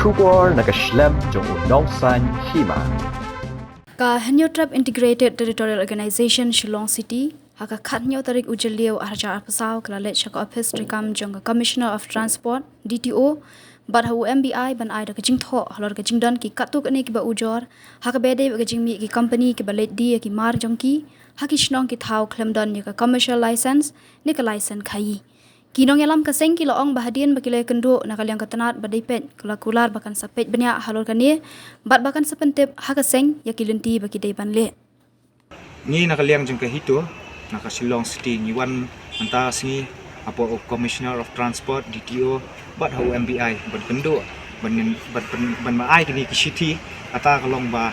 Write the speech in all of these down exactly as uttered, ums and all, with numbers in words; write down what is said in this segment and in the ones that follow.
Khubor na ka shlem jong u nongsan hima. Ka Hynñiewtrep Integrated Territorial Organization Shillong City, ha ka khathynñiew tarik u Jylliew arhajar arphew saw, ka la leit sha ka ophis treikam jong ka Commissioner of Transport, D T O, bad ha u M B I ban ai da ka jingthoh halor ka jingdon ki katto katne kiba ujor, ha kaba ïadei bad ka jingmih ki company kiba leit die ïa ki mar jong ki ha ki shnong ki thaw khlem don ïa ka commercial license ne ka license khaïi. Ki nongïalam ka seng ki la ong ba hadien ba ki la ïakynduh na ka liang ka tnat ba dei peit, ki la kular ba kan sa peit bniah halor kane bad ba kan sa pyntip ha ka seng ïa ki lynti ba ki dei ban leh. Ngi na ka liang jong ka HITO, na ka Shillong City, ngi wan mynta sngi hapoh u Commissioner of Transport, D T O, bad ha u M B I ban kynduh, ban, ban, ban, ban ma ai kine ki shithi. Kata ka long ba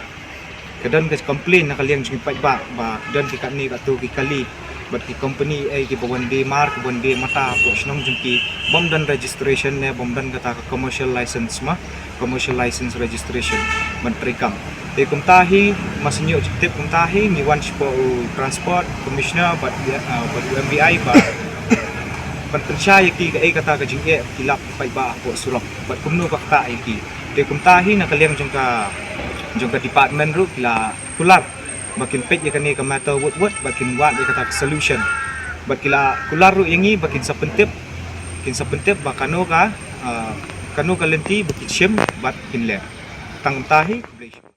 ka don ka complain na ka liang jong ki paidbah ba ka don ki katne katto ki kali bad ki company, eh, kiba wan die mar, kiba wan die mata hapoh shnong jong ki, bym don registration ne bym don kata ka commercial license ma, commercial license registration ban treikam. Te kumta hi, ma shu ïoh tip kumta hi, ngi wan shapoh u Transport Commissioner bad, ah, bad u M B I ba ban pynshai ïa ki kaei kata ka jingeh ki lap paidbah hapoh surok bad kumno ba ktah ïa ki. Te kumta hi na ka liang jong ka, jong ka department ruh ki la kular ba kin peit ïa kane ka matter wut wut, ba kin wad ïa kata ka solution. Bad ki la kular ruh ïa ngi ba kin sa pyntip, kin sa pyntip ba kano ka, ah, kano ka lynti ba kin shim bad kin leh. Tang kumta hi, khublei shibun.